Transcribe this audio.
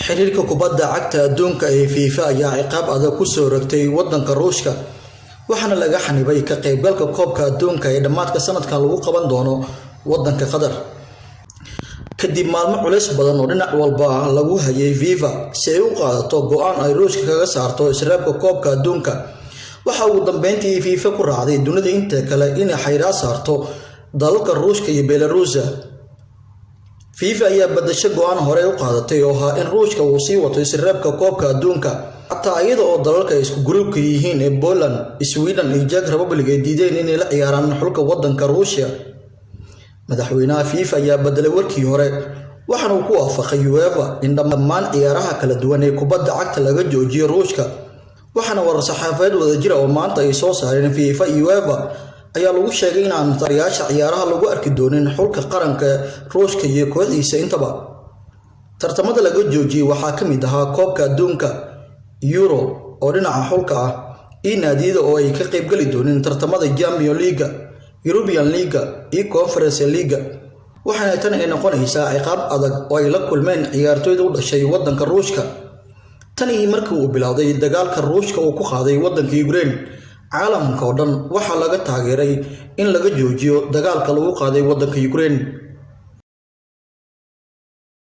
Xiriirka kubadda cagta adduunka ee FIFA ayaa ciqaab adag ku soo rogtay waddanka Ruushka, waxaana laga xanibay ka qaybgalka koobka adduunka ee dhammaadka sanadkan lagu qaban doono waddanka Qatar. Kadib maalmo culays badan oo dhinac walba lagu hayay FIFA si ay u qaadato go'aan ay Ruushka kaga saarto isreebka koobka adduunka, waxa ugu dambeyntii FIFA ku raacday dunida inta kale inay xayiraad saarto dalalka Ruushka iyo Belarusia. FIFA ayaa badasho go'aan hore u qaadatay oo ahaa in Ruushka uu sii wato isreebka koobka adduunka, xataa iyada oo dalalka ay isku gruubka yihiin ee Poland, Sweden iyo Czech Republic ay diideen inay la ciyaaraan xulka waddanka Ruushia. Madaxweynaha FIFA ayaa bedelay warkii hore, waxaana uu ku waafaqay UEFA in dhammaan ciyaaraha kala duwan ee kubadda cagta laga joojiyo Ruushka. Waxaana war-saxaafadeed wadajira oo maanta ay soo saareen FIFA iyo UEFA ayaa lagu sheegay in aan taageerayaasha ciyaaraha lagu arki doonin xulka qaranka Ruushka iyo kooxdiisa intaba. Tartamada laga joojiyey waxaa ka mid ahaa koobka adduunka, Euro oo dhinaca xulka ah, iyo naadiyada oo ay ka qaybgeli doonin tartamada Champions League, European League iyo Conference League. Waxaana tan ay noqonaysaa ciqaab adag oo ay la kulmeen ciyaartoyda u dhashay waddanka Ruushka. Tan iyo markii uu bilowday dagaalka Ruushka uu ku qaaday waddanka Ukraine, caalamka oo dhan waxaa laga taageeray in laga joojiyo dagaalka lagu qaaday waddanka Ukraine.